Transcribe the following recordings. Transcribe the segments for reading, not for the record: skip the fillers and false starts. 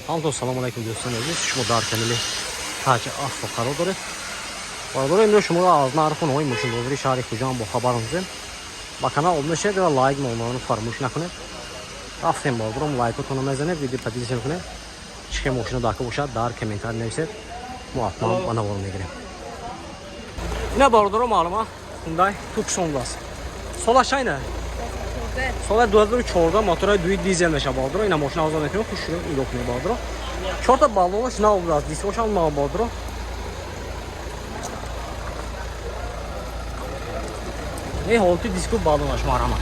Ҳамто салом алайкум, дӯстони азиз. Шумо дар канали Таҷ Авто қарор доред. Бародаро, имрӯз шуморо аз нарху навои мошинбозори шаҳри Хуҷанд бохабар ҳастем. Ба канал обуна шавед ва лайк монданро фаромӯш накунед. Рафтем, бародаром, лайкотонро мезанед, видео поделиться мекунед. Чӣ хел мошино дака бошад, дар комментарий нависед. Мо ҳатман ба навор мегирем. Ина, бародаро, маълума Hyundai Tucson аст. Солаш чайна? Соли 2014, мотори дуи дизел меша, бародаро. Ина мошина озод мекунем, хушро нигоҳ кунед, бародаро. Чорта баллонаш нав будааст, дискошам нав, бародаро. Не ҳолати диску баллонаш, марҳамат.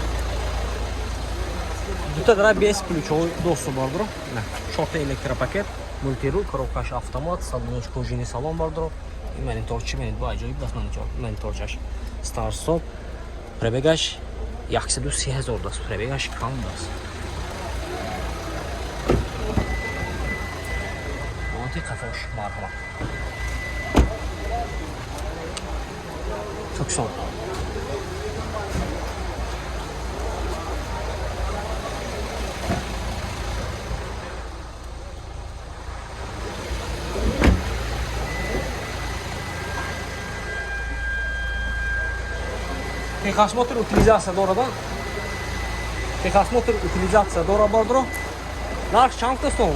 Дута дара бесключевой доступ, бародаро. Ина чорта электропакет, мультируль, коробкаш автомат, салонаш кожаный салон, бародаро. Ин монитор чӣ менед, бо аҷоиб даст монитор, мониторчаш. Старт стоп, пробегаш 130 ҳазор даст, пробегаш кам даст. Ҳолати қафош, марҳамат. Туксон. Техосмотр, утилизация дорад. Техосмотр, утилизация дора, бардоро. Нарх чанд кастон?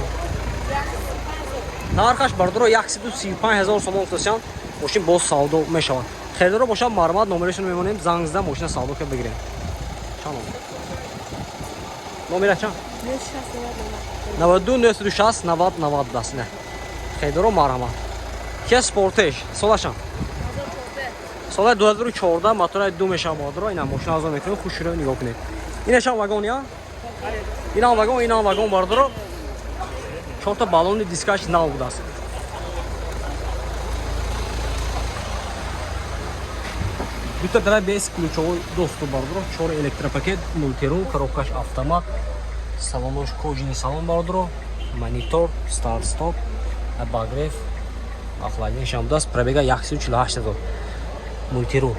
Нархаш, бардоро, 135 ҳазор сомон кастян. Мошин боз савдо мешавад. Харидоро бошад, марҳамат, номерашон мемонем, занг зада мошина савдо ка бигирем. Чанд номер? Номера чанд? 92 960 90 90 даст. Не. Харидоро, марҳамат. Kia Sportage, солашам? Соли 2014, мотори ду мешавад, бародаро. Ина мошина азон мекунем, хушро нигоҳ кунед. Инашам вагон я? Инам вагон, инам вагон, бародаро. Чорта баллони дискаш нав будааст. Дута дара бесключевой доступ, бародаро. Чор электропакет, мультируль, коробкаш автомат, салонош кожаный салон, бародаро, монитор, старт стоп, обогрев, охлаждение будааст. Пробега 148 ҳазор. Мультируль.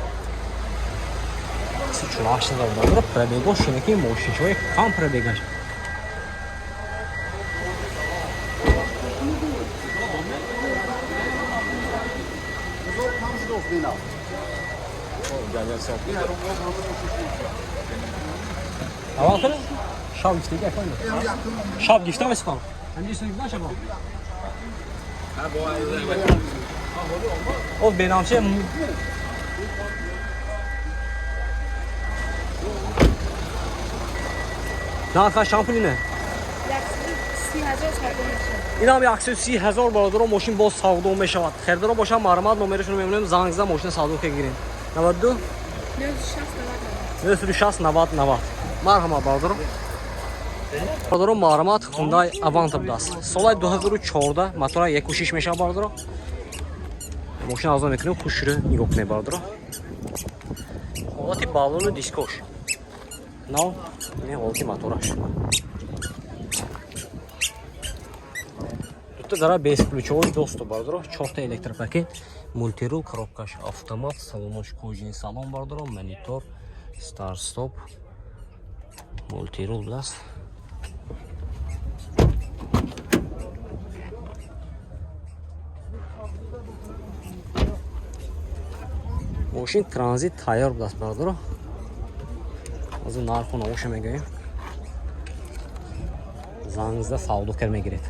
148 ҳазор, бародаро, пробего шинаки мошинчаҳои кам пробегаш. Аввал кунем? Шаб гифтеги акон. Шаб гифта месифам. Ҳамҷи суни шаба. О бенамче. Нархаш чанд пули не? Инам 130 ҳазор, бародаро, мошин боз савдо мешавад. Харидоро бошад, марҳамат, номерашонро мемонем, занг зада мошина савдо ка гирем. 92 960 90 90. Марҳамат, бародаро. Бародаро, марҳамат, Hyundai Avanta будааст. Соли 2014, мотора 1.6 мешавад, бародаро. Мошина азон мекунем, хушро нигоҳ кунед, бародаро. Ҳолати баллону дискош. Нав, не ҳолати мотораш. Дута дара бесключевой доступ, бародаро, чорта электропакет, мультируль, коробкаш автомат, салонош кожаный салон, бародаро, монитор, старт стоп, мультируль будааст. Мошин транзит тайёр будааст, бародаро. Аз нарху навоша мегӯем. Занг зада савдо кар мегиред.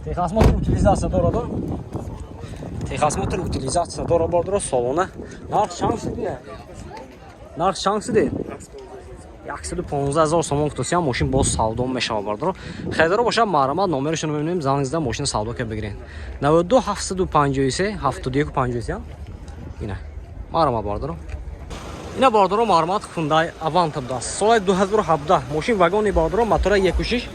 Техосмотр, утилизация дорад. Техосмотр, утилизация дорад, бародаро, солона. Нарх чанд шуди? Нарх чанд шуди? 115 ҳазор сомон гуфтасиям, мошин боз савдо мешавад, бародаро. Харидоро бошад, марҳамат, номерашонро мебинем, занг зада мошина савдо ка бигиред. 92 753 71 53. Ина. Марҳамат, бародаро. Ина, бародаро, марҳамат, Hyundai Avanta будааст. Соли 2017, мошин вагони, бародаро, мотора 1.6,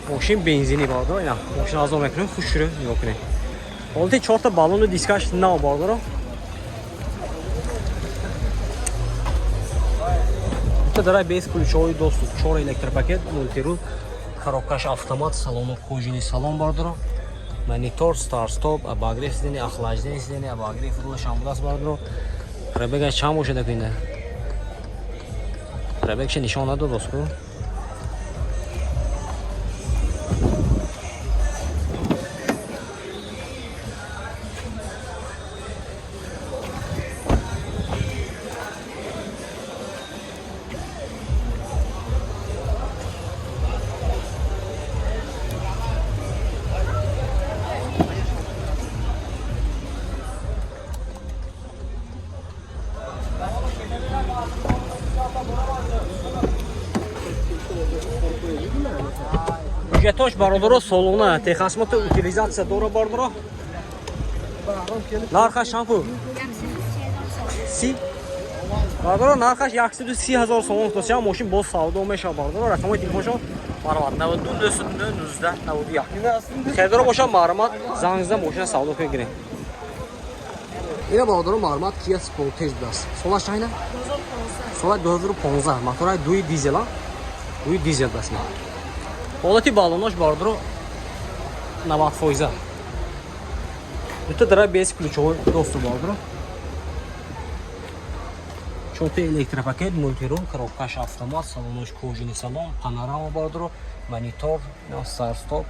мошин бензини, бародаро. Ина мошин азон мекунем, хушро нигоҳ кунед. Ҳолати чорта баллону дискаш нав, бародаро. Дута дара бесключевой доступ, чор электропакет, мультируль, коробкаш автомат, салону кожаный салон, бародаро. Монитор, старт-стоп, обогрев сиденья, охлаждение сиденья, обогрев рулашам будааст бародаро. Пробега чанд бошад акинда? Пробегша нишон надод доску. Ҳуҷҷатош бародаро солона, техосмотр, утилизатсия дора бародаро. Нархаш чанд пул? 30 бародаро, нархаш 130 ҳазор сомон гуфтасиям, мошин боз савдо мешавад бародаро. Рақамҳои телефоншон баробар 92 919 91. Харидоро бошад, марҳамат, занг зада мошина савдо кунед гиред. Ина бародаро, марҳамат, Kia Sportage будааст. Солаш чанд ина? Сола 2015, мотораи дуи дизел, а? Дуи дизел будааст ина. Ҳолати баллонош бародаро 90%. Дута дара бесключевой доступ бародаро. Чорта электропакет, мультирул, коробкаш автомат, салонош кожаный салон, панорама бародаро, монитор, старт-стоп,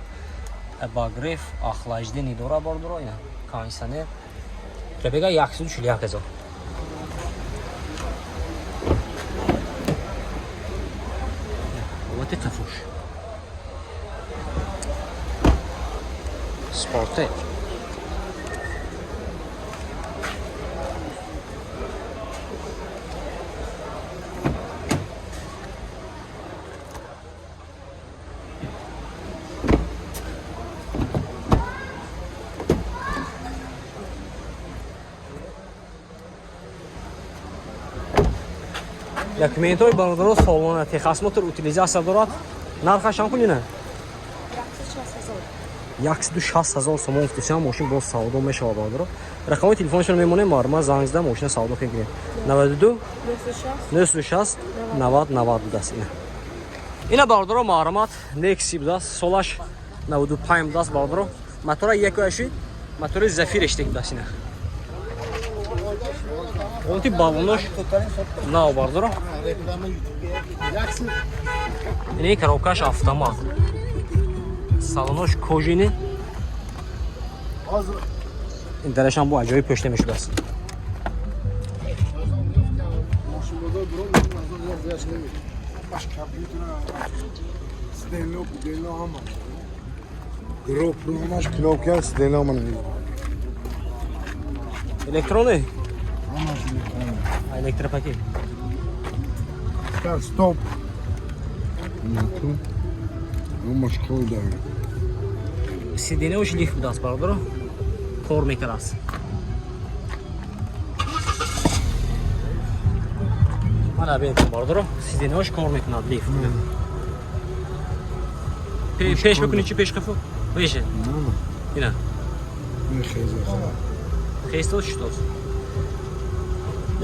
обогрев, охлаждение дора бародаро, ина кондиционер. Пробега 141 ҳазор. Ҳолати қафуш. Sportage. Документҳои бародаро солона, техосмотр, утилизатсия дорад. Нархаш чанд пул ина? 160 ҳазор сомон гуфтасиам, мошин боз савдо мешавад бародаро. Рақамҳои телефонашонро мемонем, марҳамат, занг зада мошина савдо кунед гиред. 92 960 90 90 будааст ина. Ина бародаро, марҳамат, Nexi будааст, солаш 95 будааст бародаро. Мотора 1.8, мотори Зафир эштек будааст ина. Ҳолати баллонош нав бародаро. Ини коробкаш автомат. Салонош кожаный. Ин дарашам бо аҷоиб пӯшта мешудааст. Электронный? Электропакет. Старт, стоп. Сиденьяш лифт будааст бародаро. Кор мекардааст. Мана бинед бародаро, сиденьяш кор мекунад лифт. Пеш бикунӣ чи пеш қафо? Пеше. Ина. Хестос шудост.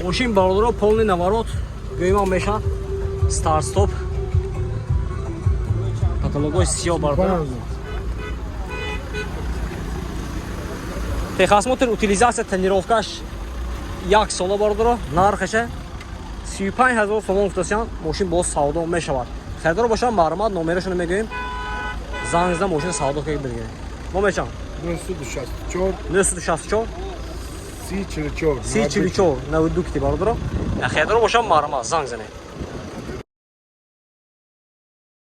Мошин бародаро полный наворот, гӯимам мешавад. Старт стоп. Каталогои сиёҳ бародаро. Техосмотр, утилизатсия, тонировкаш як сола бародаро, нархаша 35 ҳазор сомон гуфтасиям, мошин боз савдо мешавад. Харидоро бошад, марҳамат, номерашонро мегӯем. Занг зада мошина савдо кунед бигиред. Номер чанд? 964 964 344 344 92 кити бародаро. Харидоро бошад, марҳамат, занг занед.